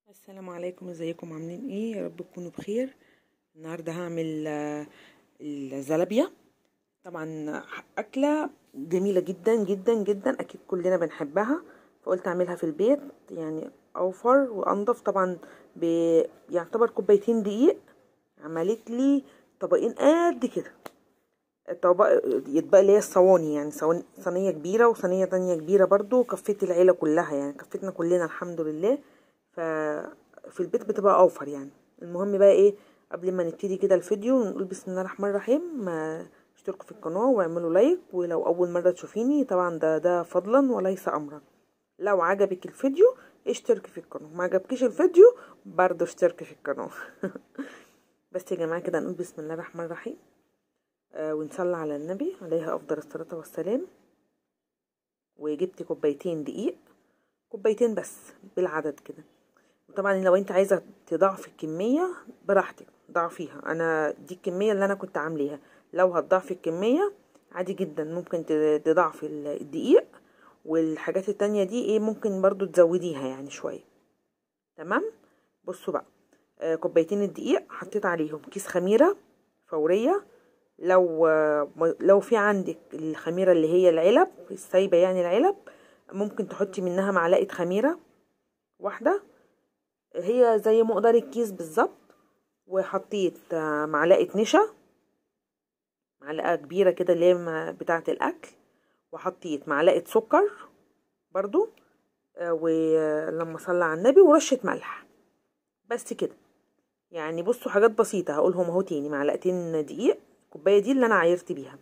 السلام عليكم، ازيكم؟ عاملين ايه؟ يا رب تكونوا بخير. النهارده هعمل الزلابيه. طبعا اكله جميلة جدا جدا جدا، اكيد كلنا بنحبها، فقلت اعملها في البيت يعني اوفر وانضف. طبعا بيعتبر كوبايتين دقيق عملت لي طبقين قد كده، طبق يتبقى اللي هي الصواني، يعني صينية كبيرة وصينيه تانية كبيرة برضو، كفيت العيلة كلها يعني، كفتنا كلنا الحمد لله. ففي البيت بتبقى اوفر يعني. المهم بقى ايه، قبل ما نبتدي كده الفيديو نقول بسم الله الرحمن الرحيم، اشتركوا في القناة واعملوا like، ولو اول مرة تشوفيني طبعا ده فضلا وليس امرا. لو عجبك الفيديو اشتركي في القناة، ما عجبكيش الفيديو برضو اشتركي في القناة. بس يا جماعة كده نقول بسم الله الرحمن الرحيم ونصلي على النبي عليها افضل الصلاة والسلام. وجبت كوبايتين دقيق، كوبايتين بس بالعدد كده. وطبعا لو انت عايزه تضاعفي الكمية براحتك ضعفيها، انا دي الكمية اللي انا كنت عاملاها. لو هتضاعفي الكمية عادي جدا، ممكن تضاعفي الدقيق، والحاجات التانية دي ايه ممكن برضو تزوديها يعني شوية. تمام. بصوا بقى، كوبايتين الدقيق حطيت عليهم كيس خميره فورية. لو في عندك الخميره اللي هي العلب السايبه يعني العلب، ممكن تحطي منها معلقه خميره واحدة، هي زي مقدار الكيس بالظبط. وحطيت معلقه نشا، معلقه كبيرة كده اللي هي بتاعه الاكل، وحطيت معلقه سكر برضو، ولما صلى على النبي، ورشه ملح. بس كده يعني. بصوا حاجات بسيطة هقولهم اهو تاني. معلقتين دقيق، الكوباية دي اللي انا عايرت بيها،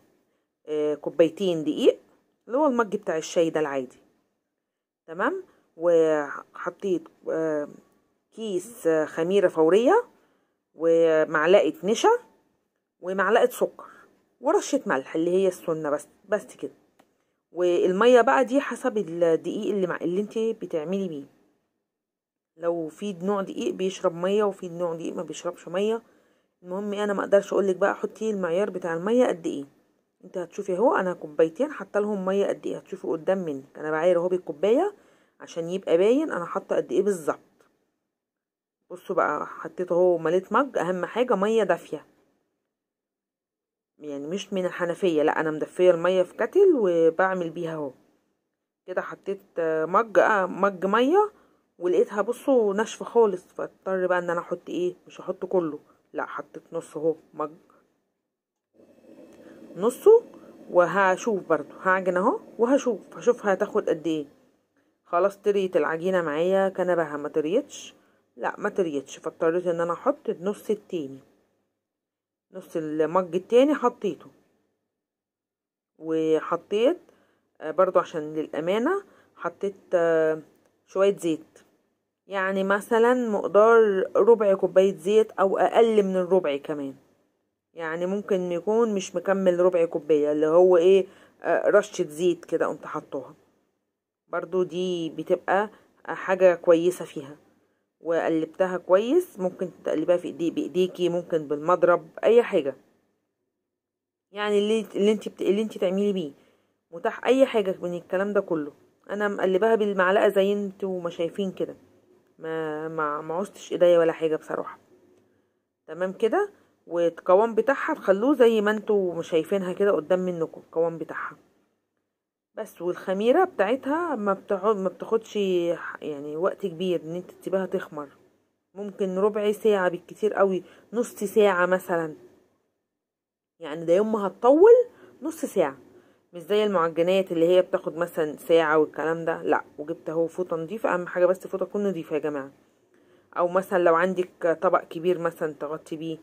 كوبايتين دقيق اللي هو المج بتاع الشاي ده العادي. تمام. وحطيت كيس خميره فورية، ومعلقة نشا، ومعلقة سكر، ورشه ملح اللي هي السنة، بس كده. والمية بقى دي حسب الدقيق اللي انت بتعملي بيه. لو في نوع دقيق بيشرب مية، وفي نوع دقيق ما بيشربش مية. المهم انا ما اقدرش اقولك بقى حطي المعيار بتاع المية قد ايه، انت هتشوفي اهو. انا كوبايتين حاطه لهم مية قد ايه، هتشوفي قدام منك. انا بعاير اهو بالكوبايه عشان يبقى باين انا حاطه قد ايه بالظبط. بصوا بقى، حطيت اهو مليت مج. اهم حاجة مية دافيه، يعني مش من الحنفية، لا انا مدفيه المية في كتل وبعمل بيها اهو كده. حطيت مج مية، ولقيتها بصوا ناشفة خالص، فاضطر بقى ان انا احط ايه، مش هحط كله، لا حطيت نص اهو مج، نصه. وهشوف برضو هعجن اهو، وهشوف هتاخد قد ايه. خلاص طريت العجينة معايا كنبها، ما طريتش، لا ما طريتش، فاضطريت ان انا احط النص التاني، نص المج التاني حطيته. وحطيت برضو عشان للامانة حطيت شوية زيت، يعني مثلا مقدار ربع كوباية زيت او اقل من الربع كمان، يعني ممكن يكون مش مكمل ربع كوباية، اللي هو ايه رشه زيت كده قمت حطوها برضو. دي بتبقى حاجة كويسة فيها. وقلبتها كويس، ممكن تقلبها في بايديكي، ممكن بالمضرب، اي حاجة يعني اللي انت تعملي بيه، متاح اي حاجة من الكلام ده كله. انا مقلباها بالمعلقه زي انتوا ما شايفين كده، ما عوزتش ايديا ولا حاجة بصراحة. تمام كده. والقوام بتاعها تخلوه زي ما انتوا شايفينها كده قدام منكم، القوام بتاعها بس. والخميره بتاعتها ما بتاخدش يعني وقت كبير ان انت تسيبها تخمر، ممكن ربع ساعة بالكتير قوي، نص ساعة مثلا يعني. ده يوم ما هتطول نص ساعة، مش زي المعجنات اللي هي بتاخد مثلا ساعة والكلام ده، لا. وجبت اهو فوطه نظيفة، اهم حاجة بس فوطه تكون نظيفة يا جماعة، او مثلا لو عندك طبق كبير مثلا تغطي بيه.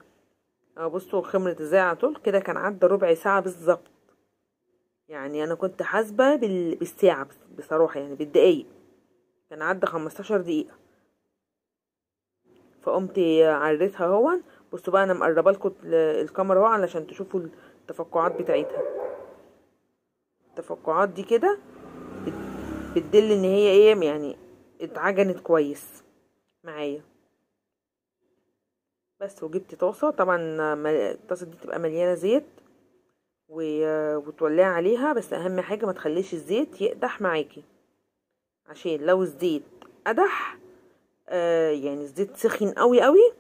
بصوا خمرت ازاي على طول كده، كان عدى ربع ساعة بالظبط يعني. انا كنت حاسبه بالساعة بصراحة، يعني بالدقايق، كان عدى 15 دقيقة. فقمت عريتها اهو. بصوا بقى انا مقربة لكم الكاميرا اهو علشان تشوفوا التفقعات بتاعتها. التفقعات دي كده بتدل ان هي ايه يعني اتعجنت كويس معايا. بس. وجبت طاسه، طبعا الطاسه دي تبقى مليانة زيت، وتولعي عليها. بس اهم حاجة ما تخليش الزيت يقدح معاكي، عشان لو الزيت قدح يعني الزيت سخن قوي قوي،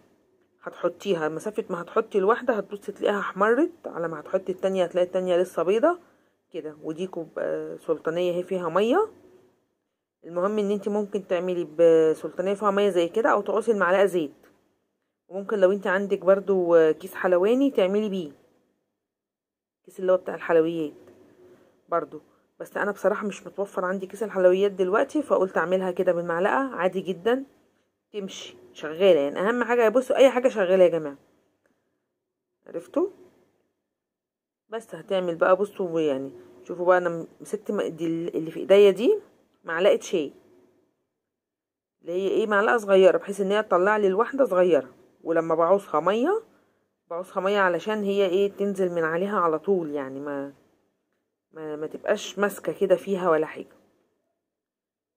هتحطيها مسافة ما هتحطي الواحدة هتبصي تلاقيها احمرت، على ما هتحطي التانية هتلاقي التانية لسه بيضة كده. ودي كوب سلطانيه هي فيها مية. المهم ان انت ممكن تعملي بسلطانيه فيها مية زي كده، او تعوصي المعلقة زيت، وممكن لو انت عندك برضو كيس حلواني تعملي بيه، كيس اللي هو بتاع الحلويات برضو. بس انا بصراحة مش متوفر عندي كيس الحلويات دلوقتي، فقلت اعملها كده بالمعلقه عادي جدا، تمشي شغالة. يعني اهم حاجة بصوا اي حاجة شغالة يا جماعة، عرفتوا؟ بس هتعمل بقى بصوا يعني شوفوا بقى، انا مسكت دي اللي في ايديا دي معلقه شاي، اللي هي ايه، معلقه صغيرة، بحيث ان هي تطلع لي الواحدة صغيرة. ولما بعوزها مية بعوزها مية علشان هي ايه تنزل من عليها على طول، يعني ما تبقاش ماسكه كده فيها ولا حاجة.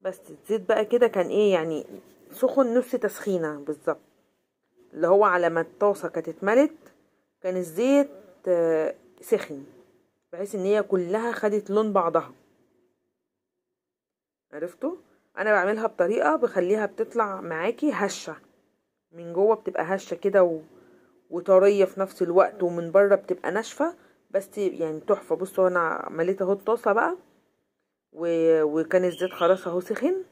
بس الزيت بقى كده كان ايه يعني سخن نص تسخينه بالظبط، اللي هو على ما الطاسه كانت اتملت كان الزيت سخن، بحيث ان هي كلها خدت لون بعضها، عرفتوا؟ انا بعملها بطريقة بخليها بتطلع معاكي هشه من جوه، بتبقى هشه كده وطريه في نفس الوقت، ومن بره بتبقى ناشفة، بس يعني تحفة. بصوا انا مليت اهو الطاسه بقى، وكان الزيت خلاص اهو سخن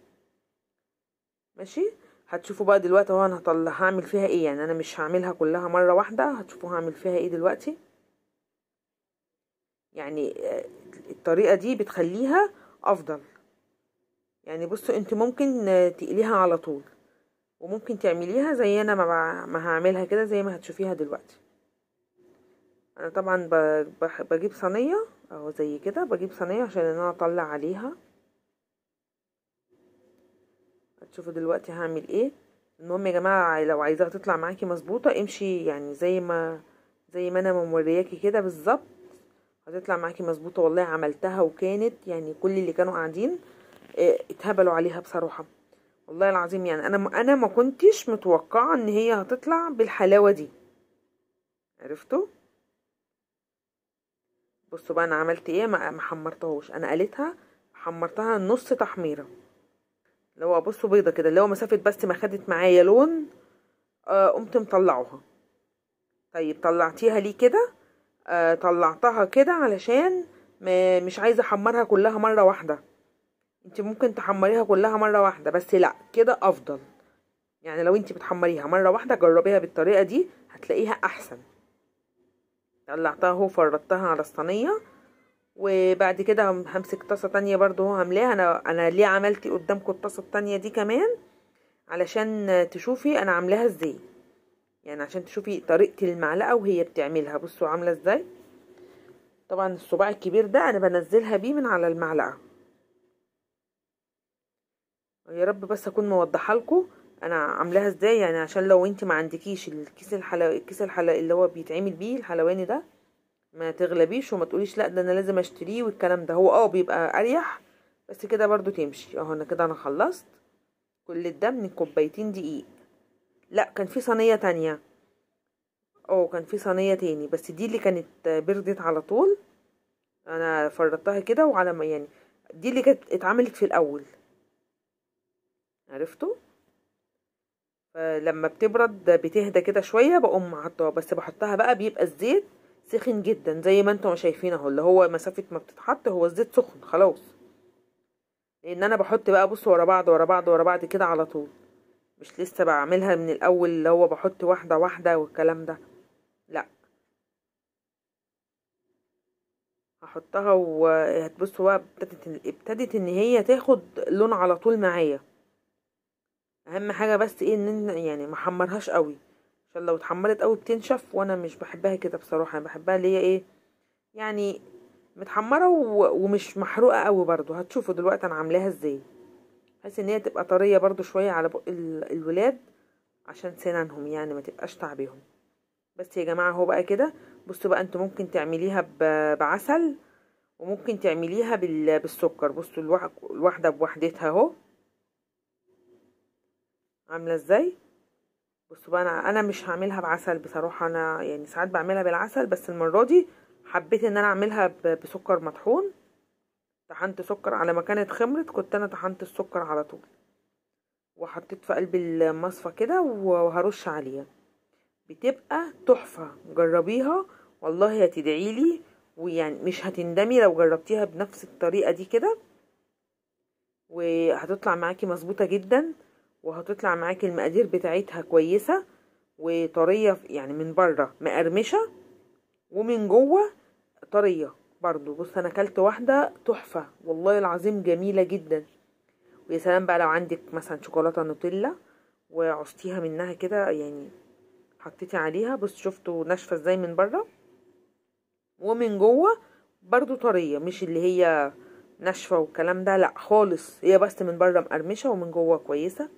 ماشي. هتشوفوا بقى دلوقتي اهو انا هطلع هعمل فيها ايه، يعني انا مش هعملها كلها مرة واحدة، هتشوفوا هعمل فيها ايه دلوقتي. يعني الطريقة دي بتخليها افضل. يعني بصوا انت ممكن تقليها على طول، وممكن تعمليها زي انا ما هعملها كده زي ما هتشوفيها دلوقتي. انا طبعا بجيب صينية اهو زي كده، بجيب صينية عشان انا اطلع عليها. هتشوفوا دلوقتي هعمل ايه. المهم يا جماعة لو عايزاها تطلع معاكي مظبوطة امشي يعني زي ما انا مورياكي كده بالظبط، هتطلع معاكي مظبوطة. والله عملتها وكانت يعني كل اللي كانوا قاعدين اتهبلوا عليها بصراحة، والله العظيم. يعني انا ما كنتش متوقعه ان هي هتطلع بالحلاوه دي، عرفتوا؟ بصوا بقى انا عملت ايه، ما حمرتهوش، انا قليتها، حمرتها نص تحميره، اللي هو بصوا بيضة كده، اللي هو مسافة بس ما خدت معايا لون، قمت مطلعوها. طيب طلعتيها ليه كده؟ طلعتها كده علشان مش عايزه احمرها كلها مرة واحدة. انت ممكن تحمريها كلها مرة واحدة، بس لا كده افضل. يعني لو انت بتحمريها مرة واحدة جربيها بالطريقة دي هتلاقيها احسن. طلعتها اهو، فردتها على الصينية، وبعد كده همسك طاسه تانية برضو اهو هملاها. انا ليه عملت قدامكم الطاسه التانية دي كمان؟ علشان تشوفي انا عاملاها ازاي، يعني عشان تشوفي طريقه المعلقة وهي بتعملها. بصوا عامله ازاي. طبعا الصباع الكبير ده انا بنزلها بيه من على المعلقة. يا رب بس اكون موضحة لكم انا عاملاها ازاي، يعني عشان لو انت ما عندكيش الكيس الحلواني اللي هو بيتعمل بيه الحلواني ده ما تغلبيش وما تقوليش لا ده انا لازم اشتريه والكلام ده. هو بيبقى اريح، بس كده برضو تمشي. اهو انا كده انا خلصت كل ده من كوبايتين دقيق. لا كان في صينية تانية، كان في صينية تاني، بس دي اللي كانت بردت على طول، انا فردتها كده وعلى ما يعني دي اللي كانت اتعملت في الاول، عرفتوا؟ فلما بتبرد بتهدى كده شوية بقوم حطها، بس بحطها بقى بيبقى الزيت سخن جدا زي ما انتم شايفين اهو، اللي هو مسافة ما بتتحط هو الزيت سخن خلاص. لان انا بحط بقى بصوا ورا بعض ورا بعض ورا بعض كده على طول، مش لسه بعملها من الاول اللي هو بحط واحدة واحدة والكلام ده، لا هحطها وهتبصوا بقى ابتدت ان هي تاخد لون على طول معايا. اهم حاجة بس ايه ان يعني ما حمرهاش قوي، عشان لو اتحمرت قوي بتنشف، وانا مش بحبها كده بصراحة. انا بحبها اللي هي ايه يعني متحمره ومش محروقة قوي برضو. هتشوفوا دلوقتي انا عاملاها ازاي، بحيث ان هي تبقى طرية برضو شوية على بق الولاد عشان سنانهم يعني ما تبقاش تعبيهم. بس يا جماعة اهو بقى كده. بصوا بقى انتوا ممكن تعمليها بعسل، وممكن تعمليها بالسكر. بصوا الواحدة بوحدتها اهو عامله ازاي. بصوا بقى انا مش هعملها بعسل بصراحة، انا يعني ساعات بعملها بالعسل، بس المرة دي حبيت ان انا اعملها بسكر مطحون. طحنت سكر على ما كانت خمرت، كنت انا طحنت السكر على طول وحطيت في قلب المصفى كده وهرش عليها. بتبقى تحفة، جربيها والله هتدعيلي، ويعني مش هتندمي لو جربتيها بنفس الطريقة دي كده، وهتطلع معاكي مظبوطة جدا، وهتطلع معاكي المقادير بتاعتها كويسة وطرية، يعني من بره مقرمشة ومن جوه طرية برضو. بص انا اكلت واحدة تحفة والله العظيم، جميلة جدا. ويا سلام بقى لو عندك مثلا شوكولاتة نوتيلا وعصتيها منها كده، يعني حطيتي عليها. بص شفتوا ناشفة ازاي من بره ومن جوه برضو طرية، مش اللي هي ناشفة والكلام ده، لا خالص، هي بس من بره مقرمشه ومن جوه كويسة.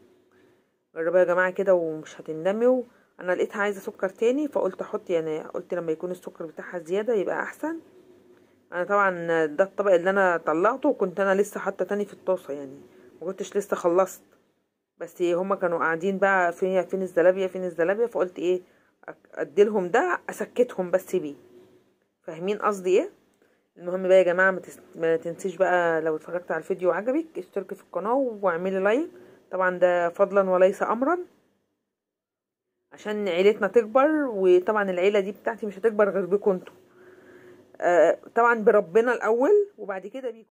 جربوها يا جماعة كده ومش هتندموا. انا لقيتها عايزه سكر تاني فقلت احط، يعني قلت لما يكون السكر بتاعها زيادة يبقى احسن. انا طبعا ده الطبق اللي انا طلعته، وكنت انا لسه حاطه تاني في الطاسه، يعني ما كنتش لسه خلصت، بس هما كانوا قاعدين بقى فين الزلابيه فين الزلابيه، فقلت ايه اديلهم ده اسكتهم بس بيه، فاهمين قصدي ايه؟ المهم بقى يا جماعة ما تنسيش بقى لو اتفرجت على الفيديو وعجبك اشتركي في القناة واعملي لايك، طبعا ده فضلا وليس امرا، عشان عيلتنا تكبر. وطبعا العيلة دي بتاعتي مش هتكبر غير بيكم انتوا، طبعا بربنا الاول وبعد كده بيكم.